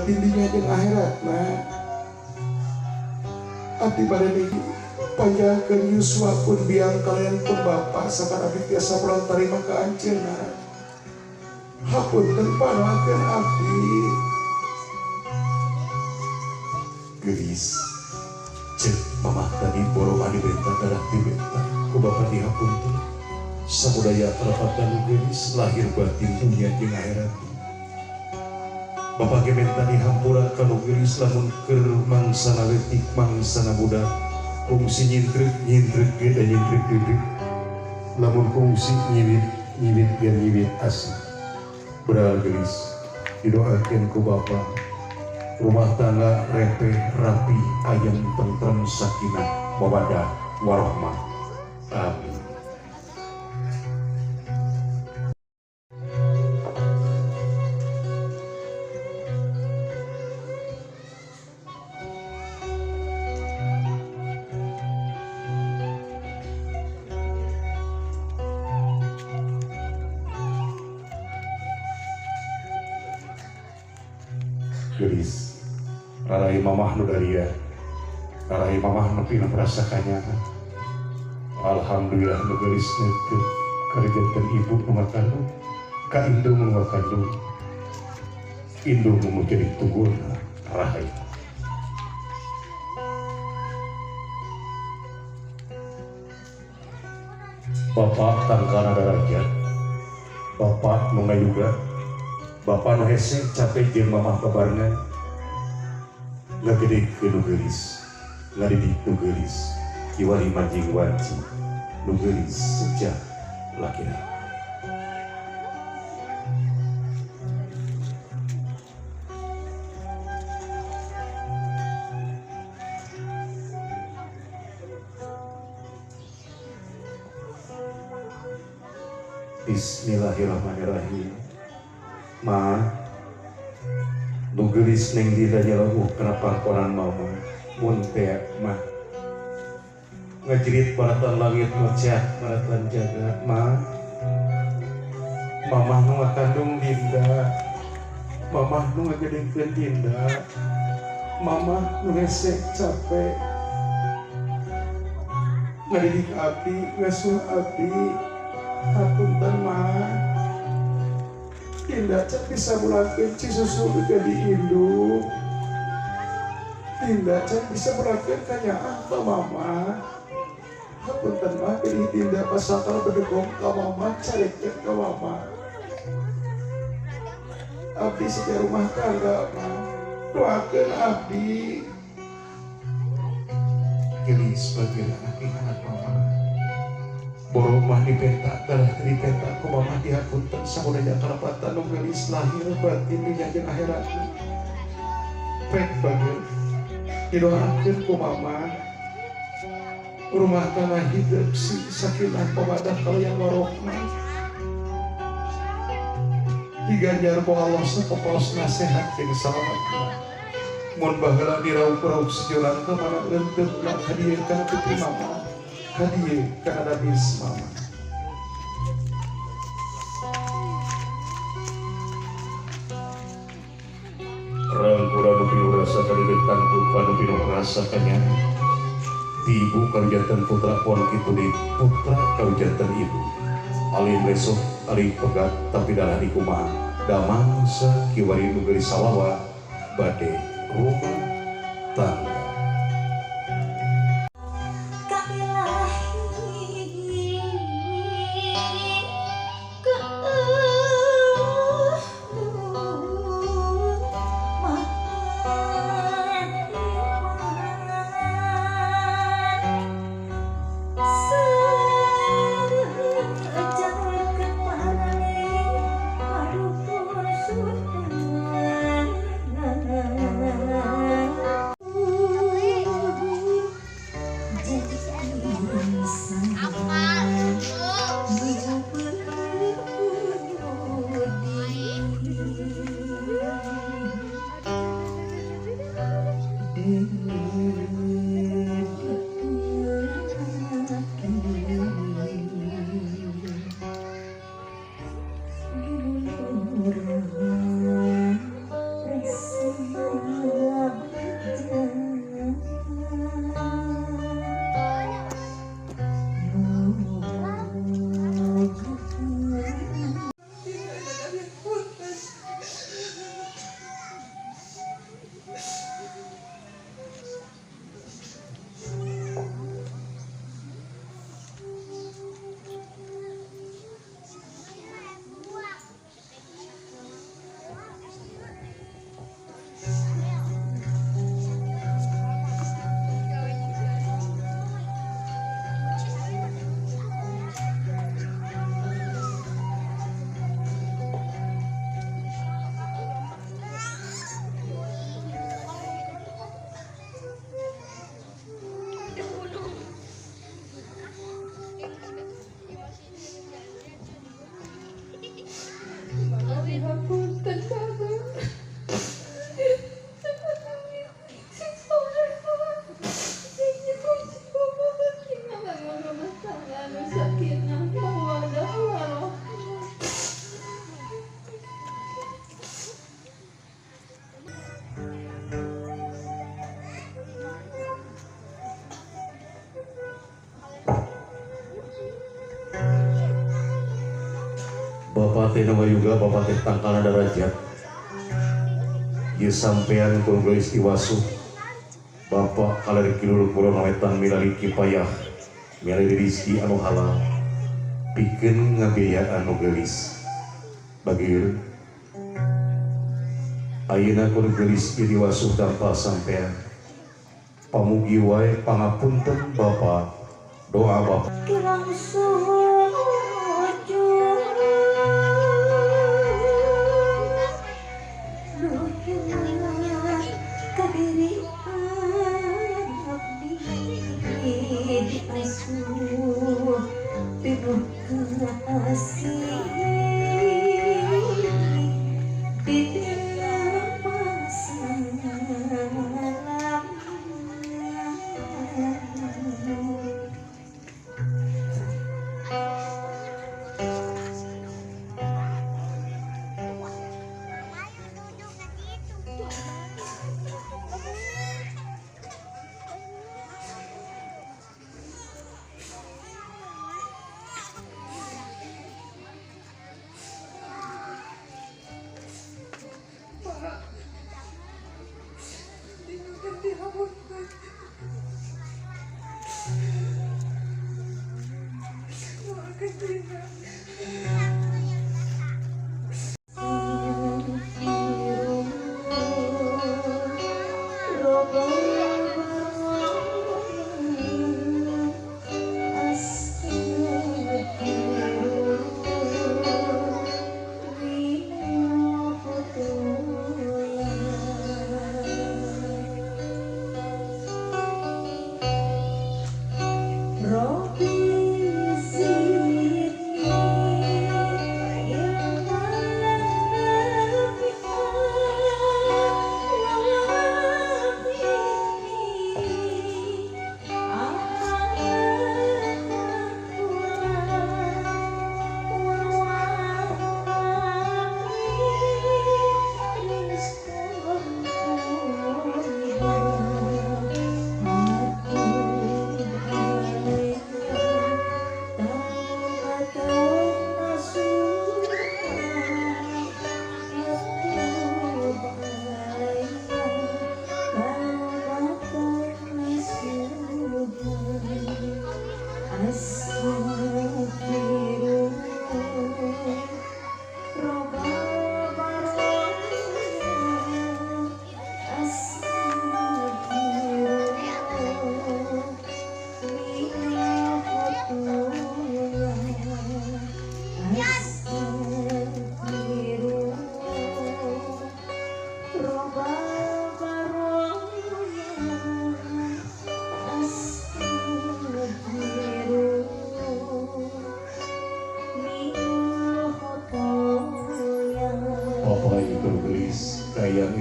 batin dinya jeung akhiratna. Abdi bade niki panjangkeun yuswa pun biang kalian pun bapak sakan abdi tiasa pulang tarima ka anjeunna. Hapunten panoakeun abdi. Geulis ceuk mamah tadi boro adi benta darah dibenta ku bapak dihapunten. Samudaya kalepatan nu geulis lahir batin dunia jeung akhirat. Bapak ge menta dihampura ka nu geulis lamun keur mangsana leutik mangsana budak kungsi nyintreuk nyintreuk ge da nyintreuk deui lamun kungsi nyiwit nyiwit ge nyiwit asih. Beral geulis didoakeun ku bapak rumah tangga repeh rapi ayem tentrem sakinah mawaddah warahmah. Amin. Geulis rarai mamah nu daria rarai mamah nepi nu rasakanya. Alhamdulillah nu geulis neukeut kajanten ibu nu ngakandung ka indung nu ngakandung indung nu jadi tunggulna rahayu. Bapak tangkana darajat bapak nu ngayuga bapak nu hese capek jeung mamah babarengan ngagedekeun nu geulis ngadidik nu geulis kiwari manjing wanci nu geulis sejak lakina. Bismillahirrahmanirrahim. Ma nu geulis neng dida nyeleuh kana pangkonan mama mun teh mah ngajerit baratan langit mecah baratan jagat ma mamah nu ngakandung dinda mamah nu ngagedekeun dinda mamah nu hese capek ngadidik abdi ngasuh abdi hapunten mah. Tinda can bisa mulangkeun cisusu jadi induk. Tinda can bisa mulangkeun kanyaah ka mama. Hapunten mah jadi tinda pasakal bedegong ka mama carekeun ka mama. Abdi siga rumah tangga mah doakeun abdi. Geulis bageun anak anak mama. Boro mah dipenta darah dipenta ku mamah dihapunten samudaya kalepatan nu geulis lahir batin dunya jeung akhirat. Pek bageun didoakeun ku mamah rumah tangga hidup si sakinah mawaddah kaliyan warohmah. Diganjar ku Allah sakepaos nasehat jeung salametna. Mun baheula diraup-raup sejolang ka mana leunteuh ka dieu kana putri mama. Hadiah kana bis mama. Rangkura nu pinuh rasa kadieu tangtu nu pinuh rasa kanya. Ti ibu karujanten putra pon kitu deui putra karujanten ibu. Alin lesoh alin pegat tapi dalah dikumaha da mangsa kiwari nu geulis sawawa bade rumah tangga. Bapak teh nu ngayuga bapak teh tangkalna darajat. Ieu sampean ku geulis diwasuh. Bapak kaler kidul kulon wetan milari kipayah, milari rizki anu halal. Pikeun ngabiayaan nu geulis. Bagir ayeuna ku geulis ieu diwasuh dampal sampean. Pamugi wae pangapunten bapak, doa bapak.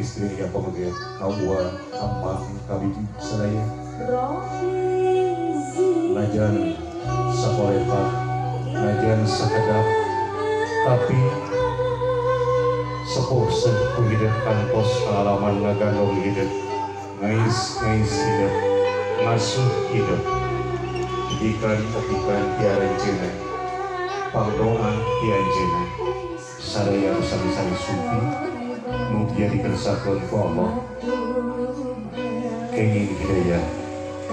Istri yang pemegang kaua amang kabiji sadaya najan sakolepat najan sakedap tapi sepuh sepuh hidup kantos pengalaman ngagandong hidup ngais ngais hidup ngasuh hidup didikan opikan tiaranjeuna pangdoa tianjeuna sadaya sami-sami sufi mugia dikersakeun ku Allah kenging hidayah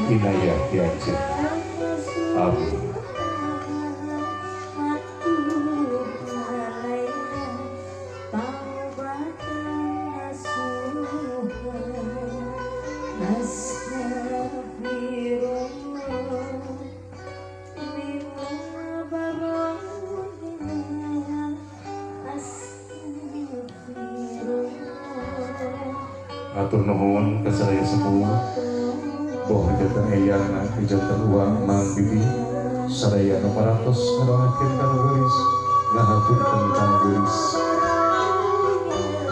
inayah ti anjeun. Amin. Atur nuhun ka sadaya sepuh boh janten eyang janten uang mang bibi sadaya nu parantos ngadoakeun ka nu geulis ngahaturkeun ka nu geulis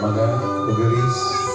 mangga nu geulis.